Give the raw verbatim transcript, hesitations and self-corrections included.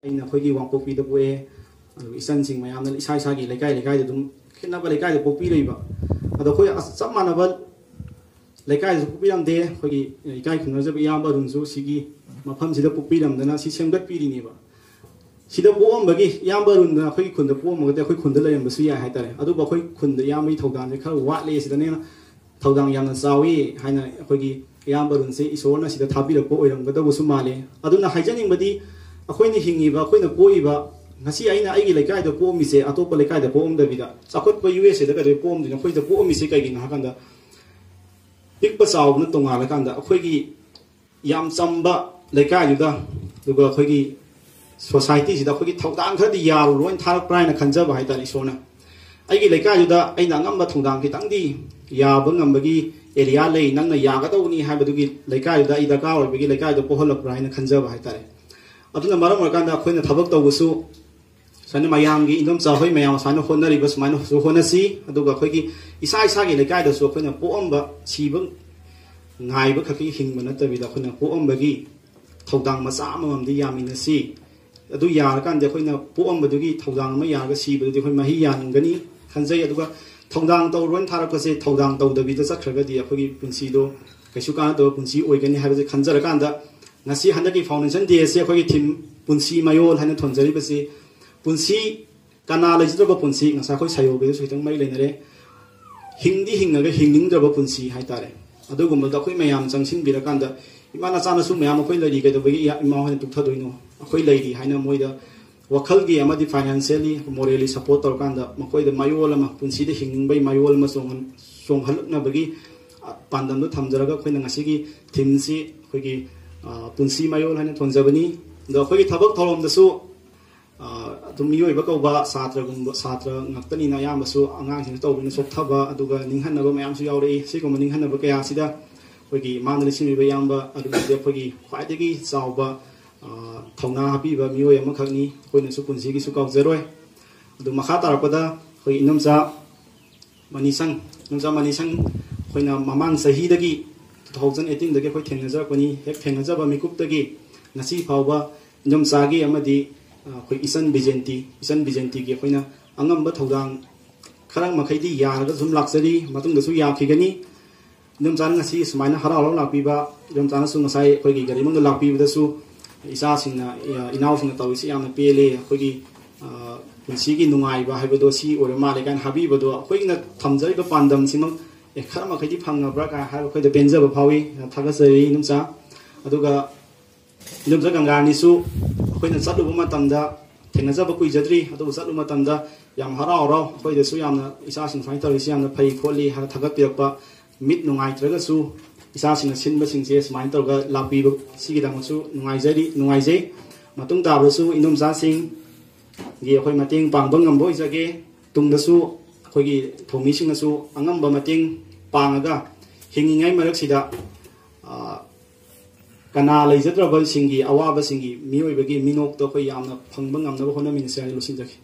ꯑꯩꯅ ꯑꯩꯈꯣꯏꯒꯤ ꯋꯥꯡꯄꯣꯛꯄꯤꯗ ꯄꯣꯛꯑꯦ꯫ ꯑꯗꯨꯒ ꯏꯆꯟꯁꯤꯡ ꯃꯌꯥꯝꯅ ꯏꯁꯥ ꯏꯁꯥꯒꯤ ꯂꯩꯀꯥꯏ ꯂꯩꯀꯥꯏꯗ ꯑꯗꯨꯝ ꯈꯦꯠꯅꯕ ꯂꯩꯀꯥꯏꯗ ꯄꯣꯛꯄꯤꯔꯛꯏꯕ꯫ ꯑꯗꯣ ꯑꯩꯈꯣꯏ ꯑꯁ ꯆꯞ ꯃꯥꯟꯅꯕ ꯂꯩꯀꯥꯏꯗꯁꯨ ꯄꯣꯛꯄꯤꯔꯝꯗꯦ꯫ ꯑꯩꯈꯣꯏꯒꯤ ꯏꯀꯥꯏ ꯈꯨꯝꯅꯖꯕ ꯏꯌꯥꯝꯕ ꯑꯔꯨꯟꯁꯨ ꯁꯤꯒꯤ ꯃꯐꯝꯁꯤꯗ ꯄꯣꯛꯄꯤꯔꯝꯗꯅ ꯁꯤ ꯁꯦꯝꯒꯠꯄꯤꯔꯤꯅꯦꯕ꯫ ꯁꯤꯗ ꯄꯣꯛꯑꯝꯕꯒꯤ ꯏꯌꯥꯝꯕ ꯑꯔꯨꯟꯅ ꯑꯩꯈꯣꯏꯒꯤ ꯈꯨꯟꯗ ꯄꯣꯛꯑꯝꯃꯒꯗꯤ ꯑꯩꯈꯣꯏ ꯈꯨꯟꯗ ꯂꯩꯔꯝꯕꯁꯨ ꯌꯥꯏ ꯍꯥꯏꯇꯥꯔꯦ꯫ ꯑꯗꯨꯕꯨ ꯑꯩꯈꯣꯏ ꯈꯨꯟꯗ ꯏꯌꯥꯝꯕꯒꯤ ꯊꯧꯗꯥꯡꯁꯦ ꯈꯔ ꯋꯥꯠꯂꯦ꯫ ꯁꯤꯗꯅ ꯍꯦꯟꯅ ꯊꯧꯗꯥꯡ ꯌꯥꯝꯅ ꯆꯥꯎꯏ ꯍꯥꯏꯅ ꯑꯩꯈꯣꯏꯒꯤ ꯏꯌꯥꯝꯕ ꯑꯔꯨꯟꯁꯦ ꯏꯁꯣꯔꯅ ꯁꯤꯗ ꯊꯥꯕꯤꯔꯛꯄ ꯑꯣꯏꯔꯝꯒꯗꯕꯁꯨ ꯃꯥꯜꯂꯦ꯫ ꯑꯗꯨꯅ ꯍꯥꯏꯖꯅꯤꯡꯕꯗꯤ ꯑꯩꯈꯣꯏꯅ ꯍꯤꯡꯉꯤꯕ, ꯑꯩꯈꯣꯏꯅ ꯄꯣꯛꯏꯕ, ꯉꯁꯤ ꯑꯩꯅ ꯑꯩꯒꯤ ꯂꯩꯀꯥꯏꯗ ꯄꯣꯛꯑꯝꯃꯤꯁꯦ ꯑꯇꯣꯞꯄ ꯂꯩꯀꯥꯏꯗ ꯄꯣꯛꯑꯝꯗꯕꯤꯗ ꯆꯥꯎꯈꯠꯄ ꯌꯨ ꯑꯦꯁ ꯑꯦꯗ ꯀꯩꯗꯧꯕꯩ ꯄꯣꯛꯑꯝꯗꯣꯏꯅꯣ? ꯑꯩꯈꯣꯏꯗ ꯄꯣꯛꯑꯝꯃꯤꯁꯦ ꯀꯩꯒꯤꯅꯣ ꯍꯥꯏ ꯀꯥꯟꯗ ꯄꯤꯛꯄ ꯆꯥꯎꯕꯅ ꯇꯣꯉꯥꯜꯂꯀꯥꯟꯗ ꯑꯩꯈꯣꯏꯒꯤ ꯌꯥꯝ ꯆꯝꯕ ꯂꯩꯀꯥꯏꯗꯨꯗ, ꯑꯗꯨꯒ ꯑꯩꯈꯣꯏꯒꯤ ꯁꯣꯁꯥꯏꯇꯤꯁꯤꯗ ꯑꯩꯈꯣꯏꯒꯤ ꯊꯧꯗꯥꯡ ꯈꯔꯗꯤ ꯌꯥꯔꯨ ꯂꯣꯏꯅ ꯊꯥꯔꯛꯄ꯭ꯔꯥ ꯍꯥꯏꯅ ꯈꯟꯖꯕ ꯍꯥꯏꯇꯥꯔꯦ ꯏꯁꯣꯔꯅ꯫ ꯑꯩꯒꯤ ꯂꯩꯀꯥꯏꯗꯨꯗ ꯑꯩꯅ ꯑꯉꯝꯕ ꯊꯧꯗꯥꯡ ꯈꯤꯇꯪꯗꯤ ꯌꯥꯕ ꯉꯝꯕꯒꯤ ꯑꯦꯔꯤꯌꯥ ꯂꯩ, ꯅꯪꯅ ꯌꯥꯒꯗꯧꯕꯅꯤ ꯍꯥꯏꯕꯗꯨꯒꯤ ꯂꯩꯀꯥꯏꯗꯨꯗ ꯑꯩ ꯗꯔꯀꯥꯔ ꯑꯣꯏꯕꯒꯤ ꯂꯩꯀꯥꯏꯗꯨ ꯄꯣꯛꯍꯜꯂꯛꯄ꯭ꯔꯥ ꯍꯥꯏꯅ ꯈꯟꯖꯕ ꯍꯥꯏꯇꯥꯔꯦ꯫ ꯑꯗꯨꯅ ꯃꯔꯝ ꯑꯣꯏꯔꯀꯥꯟꯗ ꯑꯩꯈꯣꯏꯅ ꯊꯕꯛ ꯇꯧꯕꯁꯨ ꯁꯨꯃꯥꯏꯅ ꯃꯌꯥꯝꯒꯤ ꯏꯟꯗꯣꯝꯆꯥ ꯍꯣꯏ ꯃꯌꯥꯝ ꯁꯨꯃꯥꯏꯅ ꯍꯣꯠꯅꯔꯤꯕ ꯁꯨꯃꯥꯏꯅꯁꯨ ꯍꯣꯠꯅꯁꯤ꯫ ꯑꯗꯨꯒ ꯑꯩꯈꯣꯏꯒꯤ ꯏꯁꯥ ꯏꯁꯥꯒꯤ ꯂꯩꯀꯥꯏꯗꯁꯨ ꯑꯩꯈꯣꯏꯅ ꯄꯣꯛꯑꯝꯕ ꯁꯤꯕ ꯉꯥꯏꯕ ꯈꯛꯀꯤ ꯍꯤꯡꯕ ꯅꯠꯇꯕꯤꯗ ꯑꯩꯈꯣꯏꯅ ꯄꯣꯛꯑꯝꯕꯒꯤ ꯊꯧꯗꯥꯡ ꯃꯆꯥ ꯑꯃꯃꯝꯗꯤ ꯌꯥꯃꯤꯟꯅꯁꯤ꯫ ꯑꯗꯨ ꯌꯥꯔꯀꯥꯟꯗ ꯑꯩꯈꯣꯏꯅ ꯄꯣꯛꯑꯝꯕꯗꯨꯒꯤ ꯊꯧꯗꯥꯡ ꯑꯃ ꯌꯥꯔꯒ ꯁꯤꯕꯗꯨꯗꯤ ꯑꯩꯈꯣꯏ ꯃꯍꯩ ꯌꯥꯟꯒꯅꯤ ꯈꯟꯖꯩ꯫ ꯑꯗꯨꯒ ꯊꯧꯗꯥꯡ ꯇꯧꯔꯣꯏꯅ ꯊꯥꯔꯛꯄꯁꯦ ꯊꯧꯗꯥꯡ ꯇꯧꯗꯕꯤꯗ ꯆꯠꯈ꯭ꯔꯒꯗꯤ ꯑꯩꯈꯣꯏꯒꯤ ꯄꯨꯟꯁꯤꯗꯣ ꯀꯩꯁꯨ ꯀꯥꯟꯅꯗꯕ ꯄꯨꯟꯁꯤ ꯑꯣꯏꯒꯅꯤ ꯍꯥꯏꯕꯁꯦ ꯈꯟꯖꯔꯀꯥꯟꯗ ꯉꯁꯤ ꯍꯟꯗꯛꯀꯤ ꯐꯥꯎꯟꯗꯦꯁꯟ ꯗꯦ ꯑꯁꯤ ꯑꯩꯈꯣꯏꯒꯤ ꯊꯤꯝ ꯄꯨꯟꯁꯤ ꯃꯌꯣꯜ ꯍꯥꯏꯅ ꯊꯣꯟꯖꯔꯤꯕꯁꯤ ꯄꯨꯟꯁꯤ ꯀꯅꯥ ꯂꯩꯖꯗ꯭ꯔꯕ ꯄꯨꯟꯁꯤ, ꯉꯁꯥꯏ ꯑꯩꯈꯣꯏ ꯁꯥꯌꯣꯒꯤꯗꯁꯨ ꯈꯤꯇꯪ ꯃꯔꯤ ꯂꯩꯅꯔꯦ꯫ ꯍꯤꯡꯗꯤ ꯍꯤꯡꯉꯒ ꯍꯤꯡꯅꯤꯡꯗ꯭ꯔꯕ ꯄꯨꯟꯁꯤ ꯍꯥꯏꯇꯥꯔꯦ꯫ ꯑꯗꯨꯒꯨꯝꯕꯗ ꯑꯩꯈꯣꯏ ꯃꯌꯥꯝ ꯆꯪꯁꯤꯟꯕꯤꯔꯀꯥꯟꯗ ꯏꯃꯥ ꯅꯆꯥꯅꯁꯨ ꯃꯌꯥꯝ ꯑꯩꯈꯣꯏ ꯂꯩꯔꯤ, ꯀꯩꯗꯧꯕꯒꯤ ꯏꯌꯥ-, ꯏꯃꯥ ꯍꯣꯏꯅ ꯇꯨꯞꯊꯗꯣꯏꯅꯣ? ꯑꯩꯈꯣꯏ ꯂꯩꯔꯤ ꯍꯥꯏꯅ ꯃꯣꯏꯗ ꯋꯥꯈꯜꯒꯤ ꯑꯃꯗꯤ ꯐꯥꯏꯅꯥꯟꯁꯤꯌꯦꯜꯂꯤ, ꯃꯣꯔꯦꯜꯂꯤ ꯁꯄꯣꯔꯠ ꯇꯧꯔꯀꯥꯟꯗ ꯃꯈꯣꯏꯗ ꯃꯌꯣꯜ ꯑꯃ, ꯄꯨꯟꯁꯤꯗ ꯍꯤꯡꯅꯤꯡꯕꯒꯤ ꯃꯌꯣꯜ ꯑꯃ ꯆꯣꯡꯍꯟ-, ꯆꯣꯡꯍꯜꯂꯛꯅꯕꯒꯤ, ꯑ, ꯄꯥꯟꯗꯝꯗꯣ ꯊꯝꯖꯔꯒ ꯑꯩꯈꯣꯏꯅ ꯉꯁꯤꯒꯤ ꯊꯤꯝꯁꯤ ꯑꯩꯈꯣꯏꯒꯤ, ꯑ, ꯄꯨꯟꯁꯤ ꯃꯌꯣꯜ ꯍꯥꯏꯅ ꯊꯣꯟꯖꯕꯅꯤ꯫ ꯑꯗꯣ ꯑꯩꯈꯣꯏꯒꯤ ꯊꯕꯛ ꯊꯧꯔꯝꯗꯁꯨ ꯑ, ꯑꯗꯨꯝ ꯃꯤꯑꯣꯏꯕ ꯀꯧꯕ ꯁꯥꯇ꯭ꯔꯒꯨꯝꯕ, ꯁꯥꯇ꯭ꯔ ꯉꯥꯛꯇꯅꯤꯅ ꯑꯌꯥꯝꯕꯁꯨ ꯑꯉꯥꯡꯁꯤꯡꯁꯨ ꯇꯧꯕꯅꯤꯅ ꯆꯣꯛꯊꯕ ꯑꯗꯨꯒ ꯅꯤꯡꯍꯟꯅꯕ ꯃꯌꯥꯝꯁꯨ ꯌꯥꯎꯔꯛꯏ꯫ ꯁꯤꯒꯨꯝꯕ ꯅꯤꯡꯍꯟꯅꯕ ꯀꯌꯥꯁꯤꯗ ꯑꯩꯈꯣꯏꯒꯤ ꯃꯥꯡꯗ ꯂꯩꯁꯤꯟꯕꯤꯕ ꯏꯌꯥꯝꯕ ꯑꯗꯨꯕꯨꯗꯤ ꯑꯩꯈꯣꯏꯒꯤ ꯈ꯭ꯋꯥꯏꯗꯒꯤ ꯆꯥꯎꯕ, ꯑ, ꯊꯧꯅꯥ ꯍꯥꯞꯄꯤꯕ ꯃꯤꯑꯣꯏ ꯑꯃꯈꯛꯅꯤ꯫ ꯑꯩꯈꯣꯏꯅꯁꯨ ꯄꯨꯟꯁꯤꯒꯤꯁꯨ ꯀꯥꯎꯖꯔꯣꯏ꯫ ꯑꯗꯨ ꯃꯈꯥ ꯇꯥꯔꯛꯄꯗ ꯑꯩꯈꯣꯏ ꯏꯅꯝꯆꯥ ꯃꯅꯤꯁꯪ, ꯏꯅꯝꯆꯥ ꯃꯅꯤꯁꯪ ꯑꯩꯈꯣꯏꯅ ꯃꯃꯥꯡ ꯆꯍꯤꯗꯒꯤ, two thousand eighteen ꯗꯒꯤ ꯑꯩꯈꯣꯏ ꯊꯦꯡꯅꯖꯔꯛꯄꯅꯤ꯫ ꯍꯦꯛ ꯊꯦꯡꯅꯖꯕ ꯃꯤꯀꯨꯞꯇꯒꯤ ꯉꯁꯤ ꯐꯥꯎꯕ ꯏꯅꯝꯆꯥꯒꯤ ꯑꯃꯗꯤ ꯑ, ꯑꯩꯈꯣꯏ ꯏꯆꯟ ꯕꯤꯖꯦꯟꯇꯤ, ꯏꯆꯟ ꯕꯤꯖꯦꯟꯇꯤꯒꯤ ꯑꯩꯈꯣꯏꯅ ꯑꯉꯝꯕ ꯊꯧꯗꯥꯡ ꯈꯔ ꯃꯈꯩꯗꯤ ꯌꯥꯔꯒ ꯁꯨꯝ ꯂꯥꯛꯆꯔꯤ, ꯃꯇꯨꯡꯗꯁꯨ ꯌꯥꯈꯤꯒꯅꯤ꯫ ꯏꯅꯝꯆꯥꯅ ꯉꯁꯤ ꯁꯨꯃꯥꯏꯅ ꯍꯔꯥꯎ ꯍꯔꯥꯎ ꯂꯥꯛꯄꯤꯕ, ꯏꯅꯝꯆꯥꯅꯁꯨ ꯉꯁꯥꯏ ꯑꯩꯈꯣꯏꯒꯤ ꯒꯥꯔꯤ ꯃꯅꯨꯡꯗ ꯂꯥꯛꯄꯤꯕꯗꯁꯨ ꯏꯆꯥꯁꯤꯡꯅ, ꯑ, ꯏꯅꯥꯎꯁꯤꯡꯅ ꯇꯧꯔꯤꯁꯤ ꯌꯥꯝꯅ ꯄꯦꯜꯂꯦ, ꯑꯩꯈꯣꯏꯒꯤ, ꯑ, ꯄꯨꯟꯁꯤꯒꯤ ꯅꯨꯡꯉꯥꯏꯕ ꯍꯥꯏꯕꯗꯣ ꯁꯤ ꯑꯣꯏꯔ ꯃꯥꯜꯂꯦ ꯀꯥꯏꯅ ꯍꯥꯏꯕꯤꯕꯗꯣ, ꯑꯩꯈꯣꯏꯅ ꯊꯝꯖꯔꯤꯕ ꯄꯥꯟꯗꯝꯁꯤꯃꯛ, ꯑꯦ, ꯈꯔ ꯃꯈꯩꯗꯤ ꯐꯪꯉꯕ꯭ꯔꯥ ꯀꯥꯏꯅ ꯍꯥꯏꯔꯒ ꯑꯩꯈꯣꯏꯗ ꯄꯦꯟꯖꯕ ꯐꯥꯎꯏ꯫ ꯊꯥꯒꯠꯆꯔꯤ ꯏꯅꯝꯆꯥ꯫ ꯑꯗꯨꯒ ꯏꯅꯝꯆꯥ ꯒꯪꯒꯥꯅꯤꯁꯨ ꯑꯩꯈꯣꯏꯅ ꯆꯠꯂꯨꯕ ꯃꯇꯝꯗ, ꯊꯦꯡꯅꯖꯕ ꯀꯨꯏꯖꯗ꯭ꯔꯤ, ꯑꯗꯨꯕꯨ ꯆꯠꯂꯨꯕ ꯃꯇꯝꯗ ꯌꯥꯝ ꯍꯔꯥꯎ ꯍꯔꯥꯎ ꯑꯩꯈꯣꯏꯗꯁꯨ ꯌꯥꯝꯅ ꯏꯆꯥꯁꯤꯡ ꯁꯨꯃꯥꯏꯅ ꯇꯧꯔꯤꯁꯤ ꯌꯥꯝꯅ ꯐꯩ ꯈꯣꯠꯂꯤ ꯍꯥꯏꯅ ꯊꯥꯒꯠꯄꯤꯔꯛꯄ, ꯃꯤꯠ ꯅꯨꯡꯉꯥꯏꯇ꯭ꯔꯒꯁꯨ ꯏꯆꯥꯁꯤꯡꯅ ꯁꯤꯟꯕꯁꯤꯡꯁꯦ ꯁꯨꯃꯥꯏꯅ ꯇꯧꯔꯒ ꯂꯥꯛꯄꯤꯕ, ꯁꯤꯒꯤꯗꯃꯛꯁꯨ ꯅꯨꯡꯉꯥꯏꯖꯔꯤ, ꯅꯨꯡꯉꯥꯏꯖꯩ꯫ ꯃꯇꯨꯡ ꯇꯥꯕꯗꯁꯨ ꯏꯅꯣꯝꯆꯥꯁꯤꯡꯒꯤ ꯑꯩꯈꯣꯏ ꯃꯇꯦꯡ ꯄꯥꯡꯕ ꯉꯝꯕ ꯑꯣꯏꯖꯒꯦ꯫ ꯇꯨꯡꯗꯁꯨ ꯑꯩꯈꯣꯏꯒꯤ ꯊꯧꯃꯤꯁꯤꯡꯅꯁꯨ ꯑꯉꯝꯕ ꯃꯇꯦꯡ ꯄꯥꯡꯉꯒ ꯍꯤꯡꯉꯤꯉꯩ ꯃꯔꯛꯁꯤꯗ, ꯑ, ꯀꯅꯥ ꯂꯩꯖꯗ꯭ꯔꯕꯁꯤꯡꯒꯤ, ꯑꯋꯥꯕꯁꯤꯡꯒꯤ, ꯃꯤꯑꯣꯏꯕꯒꯤ ꯃꯤꯅꯣꯛꯇꯣ ꯑꯩꯈꯣꯏ ꯌꯥꯝꯅ ꯐꯪꯕ ꯉꯝꯅꯕ ꯍꯣꯠꯅꯃꯤꯟꯅꯁꯤ ꯍꯥꯏꯅ ꯂꯣꯏꯁꯤꯟꯖꯒꯦ꯫